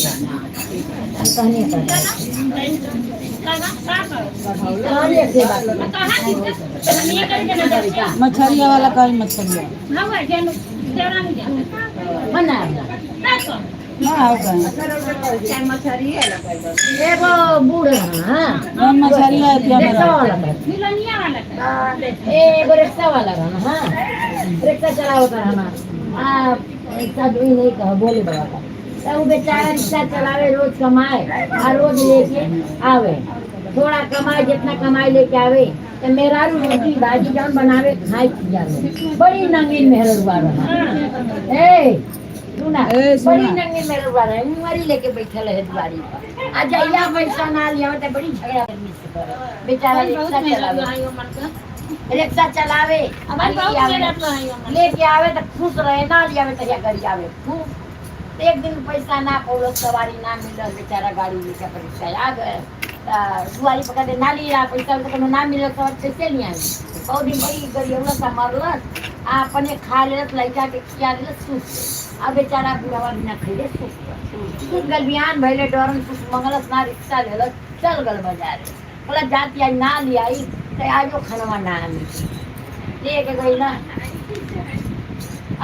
S1: कहने कहने से बात
S3: मछरिया वाला कहीं मछरिया
S1: मना
S3: ना आओ कहीं
S1: एगो बूढ़ हाँ
S3: कौन मछरिया है क्या
S1: रिक्शा
S3: मेरा
S1: वाला था। एगो रिक्शा वाला रहना हाँ रिक्शा चलावत रहना आ रिक्शा दुई नहीं कह बोले बाबा का तब वो बेचारा रिक्शा चलावे रोज कमाए आ रोज लेके आवे थोड़ा कमाए जितना कमाए लेके आवे तो मेहरारू रोटी भाजी जौन बनावे खाए खियावे बड़ी नंगीन मेहरुआ रहा ए सुना
S3: ए, सुना।
S1: बड़ी नंगी मेहरुआ रहा मुंगरी लेके बैठल है दुआरी पर आ जइया पैसा ना लिया तो बड़ी झगड़ा आदमी से करे बेचारा रिक्शा चलावे रिक्शा चलावे लेके आवे। लेके आवे तो खुश रहे ना लियावे तो करी आवे खूब तो एक दिन पैसा ना पौलो सवारी ना मिलल बेचारा गाड़ी लेके अपन रिक्शा आ गए तो दुआरी पकड़ के ना लिया पैसा तो कोनो ना मिलल सवारी कैसे लिया बहुत दिन बड़ी गरीब सा मरलस आ अपने खा लेलस लड़का के खिया देलस सुत गइल। आ बेचारा बुढ़ावा बिना खैले सुत गइल। सुत गल बिहान भइले डरन कुछ मंगलस ना रिक्शा लेलस चल गल बाजारे बोला जाती आई ना लियाई तो आजो खानवा ना मिली लेके गई ना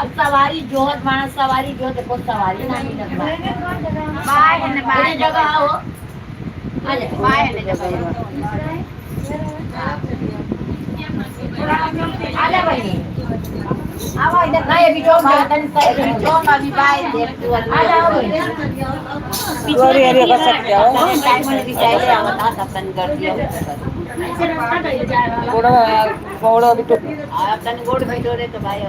S1: अब सवारी जोहत माना सवारी जोहत देखो सवारी ना मिलत बा।
S4: बाय है ना बाय
S1: इन्हें जगह आओ आ जा
S4: बाय है ना जगह
S1: आ जा बहनी आओ इधर ना ये बिचो में तन सही
S4: जो अभी बाय देख तू
S1: आ जाओ बहनी
S3: हरी हरी कर सकते हो
S4: टाइम में भी चाहिए आवता तन कर दिया
S3: गोड़ा गोड़ा भी तो
S4: तन गोड़ बैठो रे तो भाई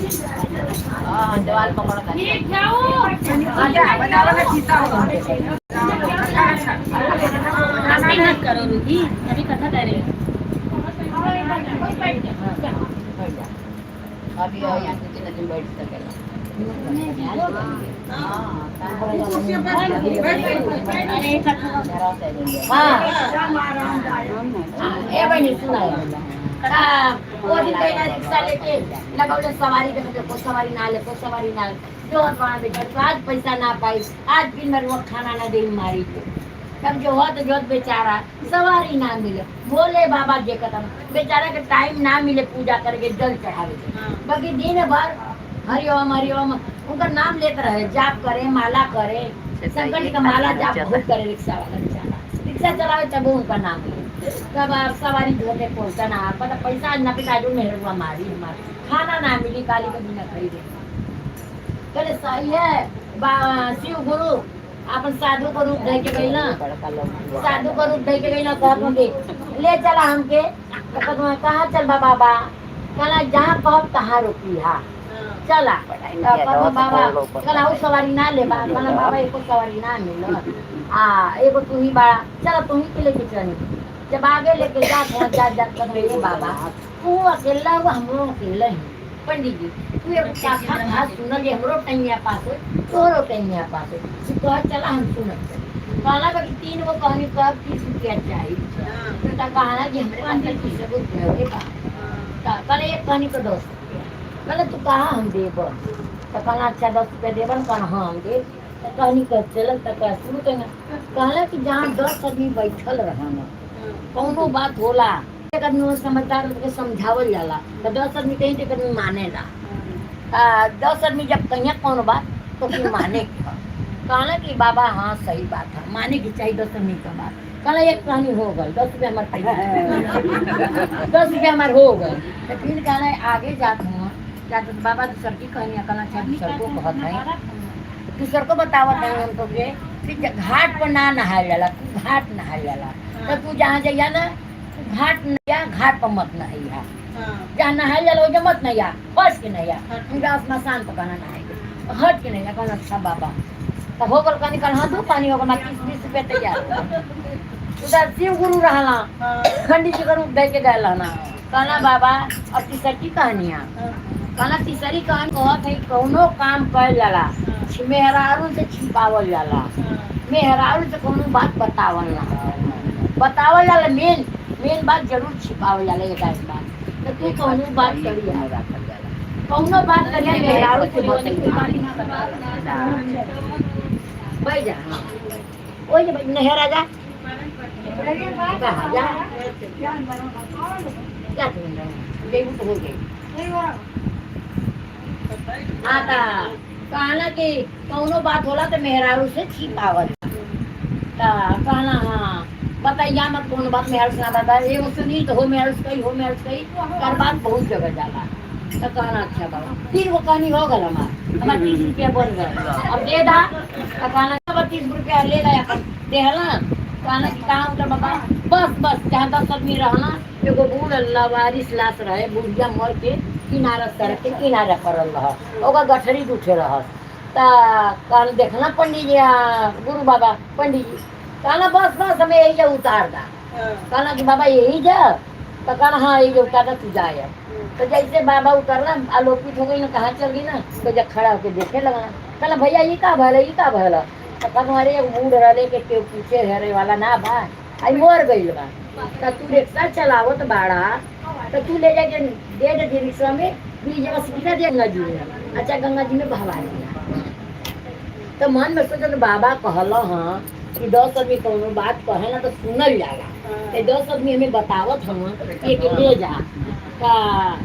S4: हां दवाल पकड़ कर
S2: करो रूही अभी कथा करे
S4: अभी यहाँ कितने दिन बैठ सकेला
S1: हाँ ए बहनी सुना वो दिन कहीं ना रिक्शा लेके लगौले सवारी के मतलब को सवारी ना ले को सवारी ना ले जो वहाँ बेचारे तो आज पैसा ना पाई आज दिन भर वो खाना ना दे मारी के तब जो हो तो जो बेचारा सवारी ना मिले बोले बाबा जे कदम बेचारा के टाइम ना मिले पूजा करके जल चढ़ावे के बाकी दिन भर हरिओम हरिओम उनका नाम लेते रहे जाप करे माला करे शंकर जी का माला जाप बहुत करे रिक्शा वाला बेचारा रिक्शा चलावे तब उनका नाम ले तब आप सवारी धोके पहुंचा ना पता पैसा ना पिता जो मेहरुआ मारी हमारी खाना ना मिली काली कभी ना खरीदे कहले सही है शिव गुरु अपन साधु को रूप धर के गई ना साधु को रूप धर के गई ना कहत के ले चला हमके तो कहत हूँ, कहाँ चल बा बाबा कहला जहाँ कहब तहाँ रोकी हा चला तो कहत हूँ, बाबा कहला उ सवारी ना ले बा कहला बाबा एको सवारी ना मिल आ एगो तू ही बा चला तू ही के लेके चली जब आगे लेके जा पहुँच जा जा कर ये बाबा तू अकेला हुआ हमरो अकेला ही पंडित जी तू एगो कथा था सुनल जे हमरो टंगिया पास हो तोहरो टंगिया पास हो तू कह चला हम सुनत चली। कहला बाकी तीन गो कहनी कब 30 रुपया चाहिए तो कहला कि हमरे पास तो 30 गो रुपया होगे बा तो कहले एक कहनी को 10 रुपया कहले तू कहाँ हम देब तो कहला अच्छा 10 रुपया देबन कहला हाँ हम देब तो कहनी कर चलल तो कह शुरू कहना कहला कि जहाँ 10 आदमी बैठल रहना कौनो बात होला एक आदमी वो समझदार के समझावल जाला तो 10 आदमी कहीं तो एक आदमी मानेला 10 आदमी जब कहिया कौन बात तो फिर माने के ह। कहला कि बाबा हाँ सही बात है माने के चाहिए 10 आदमी का बात कहला एक कहानी हो गई 10 रुपया हमारे 10 रुपया हमारे हो गए तो फिर कहला आगे जात हूँ जा तो बाबा दूसर की कहानी कहना अच्छा दूसर को कहत है, दूसर को बतावत है हम तो के कि घाट पर ना नहायल जाला, तू घाट नहायल जाला। तो तू जहाँ जइया ना तू घाट न जा, घाट पर मत नहैया, जहाँ नहायल जाला ओइजा मत नहैया, हट के नहैया। उनका स्मशान पर कहना नहाए के, हट के नहैया। कहना अच्छा बाबा, तब हो गल कहनी, कहना हाँ दो पानी हो गल 30-20 रुपया तैयार हो गल। उधर शिव गुरु रहला, पंडित जी का रूप धर के गए रहना। कहना बाबा अब तीसरी कहानियाँ, कहना तीसरी कहानी कहत है कौनो काम कइल जाला मेहरारू से छिपावल जाला, मेहरारू से कौनो बात बतावल ना बतावल जाला, मेन मेन बात जरूर छिपावल जाला। एक आध बात तो तू कौनो बात करिया, कौनो बात करिया मेहरारू से बतैया। बैठ जा, हाँ। ओए जे नहरा जा, कहाँ जा जा, तू गई तो हो गई। हाँ ता कहना कि कौनो बात होला तो मेहरारू से छिपावल, ता कहना हाँ बताइया मत कौनो बात मेहरारू से ना बता, एगो सुनी तो हो मेहरारू से कही, हो मेहरारू से कही, कर बात बहुत जगह जाला। तो कहना अच्छा बाबा, 3 गो कहानी हो गल हमार, हमार 30 रुपया बन गए, अब दे दा। तो कहना बाबा 30 रुपया ले ला अपन देहला। कहना कि कहाँ उतर बाबा, बस बस जहाँ 10 आदमी रहना, एगो बूढ़ लवारिस लाश रहे, बुढ़िया मर के किनारा सड़क के किनारा पड़ल रह, ओकर गठरी उठे रह। ता कहल देखना पंडित जी, गुरु बाबा पंडित जी कहना बस बस हमें यही जा उतार दा। कहना कि बाबा यही जा, तो कहना हाँ यही जा उतार दा, तू जा अब। तो जैसे बाबा उतरला आलोपित हो गई ना, कहाँ चल गई ना, तो जब खड़ा होके देखे लगना। कहला भैया ये का भला, ये का भला। तो कहना अरे एगो बूढ़ रहले के केहू पूछे हरे वाला ना बा, आई मर गई बा, तो तू रिक्शा चलावत बाड़ा, तो तू ले जाके दे दे रिक्शा में, बीच जगह से गिरा दे गंगा जी में, अच्छा गंगा जी में बहवा दिया। तो मन में सोचल बाबा कहल हाँ कि 10 आदमी कौनो बात कहे ना तो सुनल जाला, तो 10 आदमी हमें बतावत हम कि के ले जा, का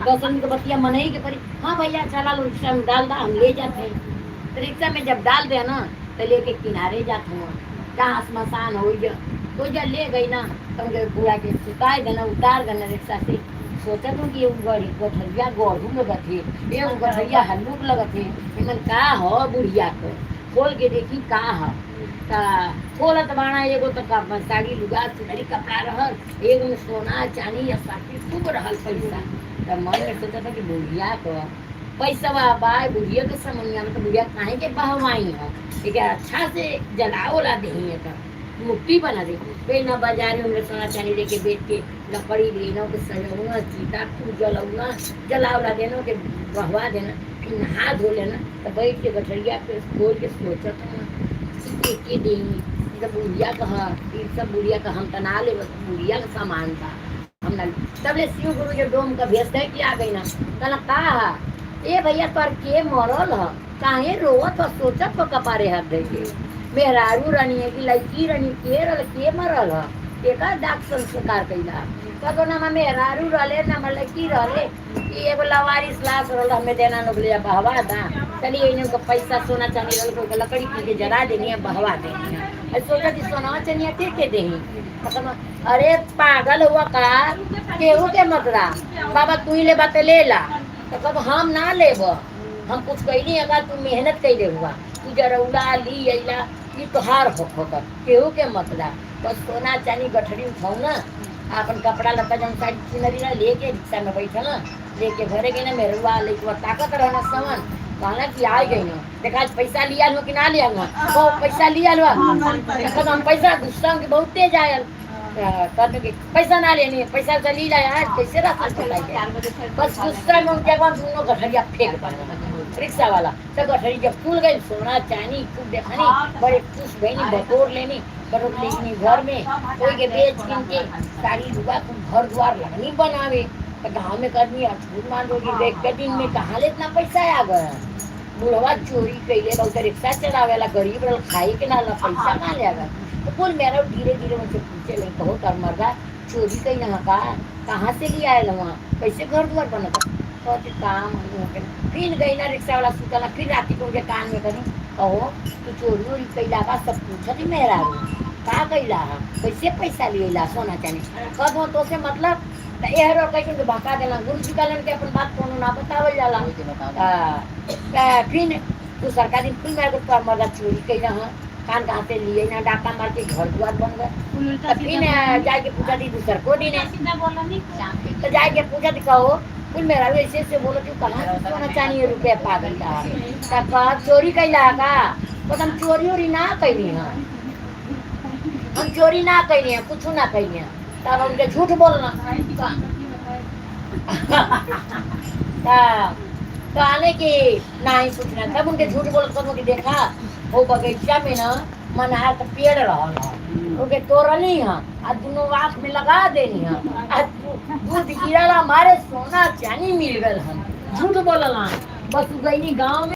S1: 10 आदमी के बतिया मनही के पड़ी। हाँ भैया चला लो रिक्शा में डाल दा, हम ले जाते हैं। तो रिक्शा में जब डाल दे ना तो लेके किनारे जाते हैं जहाँ श्मशान हो जा, तो जब ले गई ना तो उनके बूढ़ा के सुताए देना, उतार देना रिक्शा से। सोचत हूँ कि एगो गठरिया गढ़ू लगत है, एगो गठरिया हल्लुक लगत है, एमन का हो बुढ़िया को खोल के देखी का हो। ता खोलत बाणा एगो तो का साड़ी लुगा सुनरी कपड़ा रहल, एगो में सोना चांदी या साथी खूब रहल पैसा। त मन में सोचत था कि बुढ़िया को पैसा बा, बुढ़िया के समनिया में तो बुढ़िया काहे के बहवाई हो, ठीक है अच्छा से जलाओ ला देही है तो मुक्ति बना दे। फिर ना बाजार में हमने सोना चांदी लेके बेच के लकड़ी लेना के सजौना चीता खूब जलौना जलावला देना के बहवा देना, फिर नहा धो लेना। तो बैठ के गठरिया पे खोल के सोचत हूँ कि के देही तो बुढ़िया का, ई सब बुढ़िया का हम तना ले, बुढ़िया का सामान था हम ना। तब ले शिव गुरु जो डोम का भेष दे के आ गई ना, कहला का ए भैया तोर के मरल ह, काहे रोवत हो सोचत हो कपारे हाथ धइ के, मेहरारू रानी है कि लड़की रानी के रल के मरल ह, एकर डाक संस्कार कैला। कहो ना मेहरारू रहले ना लड़की रहले, ई एगो लवारिस लाश रहल, हमें देना नोकले बहवा दा, चलिए इन्हें को पैसा सोना चांदी रहल को लकड़ी पी के जरा देनी है बहवा देनी है। सोचा कि सोना चांदी के के देही। अरे पागल हुआ का, केहू के मतरा बाबा तू ही ले बात ले ला। तो कब हम ना लेब, हम कुछ कैली अगर तू मेहनत कैले हुआ, तू जरौला ली अइला ई तोहार हो होकर केहू के मतरा, बस सोना चांदी गठरी उठाऊ ना, अपन कपड़ा लत्ता जन साड़ी चुनरी ना लेके रिक्शा में बैठल ना लेके घरे गई ना, मेहरुआ लेके ताकत रहना समन कहना कि आ गई ना, देखा आज पैसा लिया लो कि ना लिया लो, वो पैसा लिया लो हम पैसा गुस्सा में बहुत तेज आयल, कहते कि पैसा ना लेनी, पैसा चली जाए आज कैसे रख बस गुस्सा में उनके बाद दोनों गठरिया फेंक दिया रिक्शा वाला। तो गठरी जब खुल गई सोना चांदी खूब देखनी, बड़े खुश भईनी, बटोर लेनी, बटोर लेनी घर में कोई के बेच किन के साड़ी लुगा खूब घर द्वार लगनी बनावे। तो गाँव में आदमी अछूत मान रोगी देख के दिन में कहाँ ले इतना पैसा आ गया, बुढ़वा चोरी कैले बहुत रिक्शा चलावेला, गरीब रह खाई के ना पैसा कहाँ ले आ गया। तो कुल मेरा धीरे धीरे मुझसे पूछे लगे कहो तर मर्दा चोरी कहीं ना का कहाँ से लिया आयल वहाँ, कैसे घर द्वार बनता। कहते काम फिर गई ना रिक्शा वाला सुतला, फिर रात को उनके कान में करी कहो तू चोरी वोरी कैला बा सब पूछत ही मेहरा का कैला कैसे पैसा लिया सोना चांदी, कहो तो से मतलब त एहरो कह के बहका देला। गुरु जी कहलन कि अपन बात कोनो ना बतावल जाला। त फिर दूसर का दिन फिर मेरे को मर्दा चोरी कैला हँ, कान कहाँ से लिए ना, डाका मार के घर द्वार बन गए।
S4: कुल उल्टा
S1: त
S4: सीधा
S1: फिर जाके पूछा दी दूसर को दिन
S4: सीधा बोला नहीं।
S1: तो जाके पूछा दी कहो कुल मेरा भी ऐसे ऐसे बोलो कि कहाँ से सोना चांदी रुपया पा गई था। कहा चोरी कैला का? तो हम चोरी उरी ना कैली हाँ, हम चोरी ना कैली हैं, कुछ ना कैली हैं। तब उनके झूठ बोलना कहने की ना ही कुछ ना। तब उनके झूठ बोल सब उनके देखा वो बगीचा में ना मनार के पेड़ रहल ह, ओके तोड़ली हँ आ दुनू आँख में लगा देनी हँ आ दूध गिरल, हमारे सोना चांदी मिल गल। हम झूठ बोलल हँ, बस गईनी गाँव में।